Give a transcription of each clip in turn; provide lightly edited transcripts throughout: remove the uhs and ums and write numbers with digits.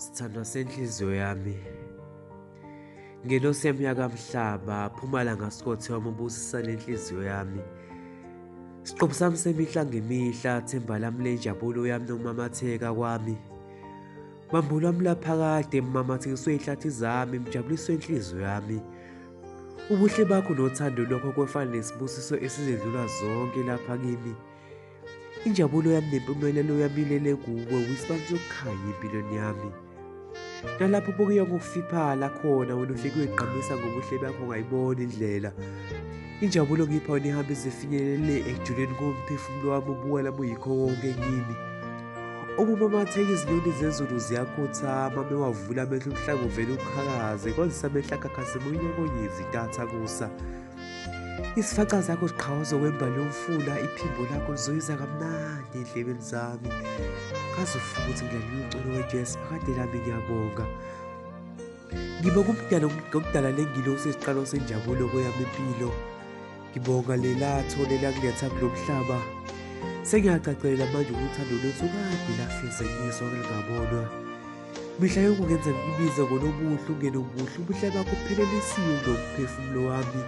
Sithandwa senhliziyo yami, ngelosi yami yakamhlaba, phuma la ngasikothe wami ubusisa lenhliziyo yami. Siqobo sami semihla ngemihla, themba lami lenjabulo yami nokumamatheka kwami. Mambulo wami laphakade, mamathekiswe ihlathi zami, mjabuliswe inhliziyo yami. Ubuhle bakho nothando lwakho kwefana nesibusiso esizedlula zonke lapha kimi. Injabulo yami nempumelelo yami ilele kuwe, uyisibani sokukhanya empilweni yami. Nalapho bukuya ngokufiphala khona wena ufike uyigqamisa ngobuhle bakho ungayibona indlela. Injabulo ngipha wena ihambe izifinyelele ekujuleni komphefumulo wami ubuka lami uyikho konke kimi. Uma umamatheka izinyoni zezulu ziyakhothama mewavula amehlo umhlaba uvele uqhakaze kwazise amehlo akhe akhazimula konyezi intatha kusa. Isifaca sakho siqhawaza okwembali yomfula, iphimbo lakho lizoyiza kamnandi endlebeni zami. Kaze ufuke ukuthi ngilalela umculo we-jazz phakade lami ngiyabonga. Ngibonga umdala ngokudala le ngilosi isiqalo senjabulo kweyami impilo. Ngibonga lela thole lakuletha kulo mhlaba. Sengiyacacela manje ukuthi uthando lwethu kade lafezekiswa lingabonwa. Mihla yonke ungenza ngikubize ngonobuhle ungenobuhle ubuhle bakho buphelelisiwe ngomphefumulo wami.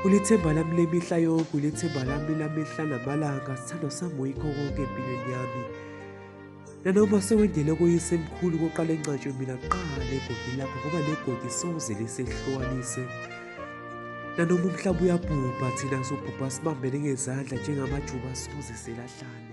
Ulithemba lami lemihla yonke, ulithemba lami lamihla namalanga, sithandwa sami uyikho konke empilweni yami. Nanoma sewendele koyisemkhulu koqala enqatshwe mina kuqala egodi lakho ngoba legodi soze lisehlukanise. Nanoma umhlaba uyabhubha thina sobhubha sibambene ngezandla njengamajuba soze selahlane.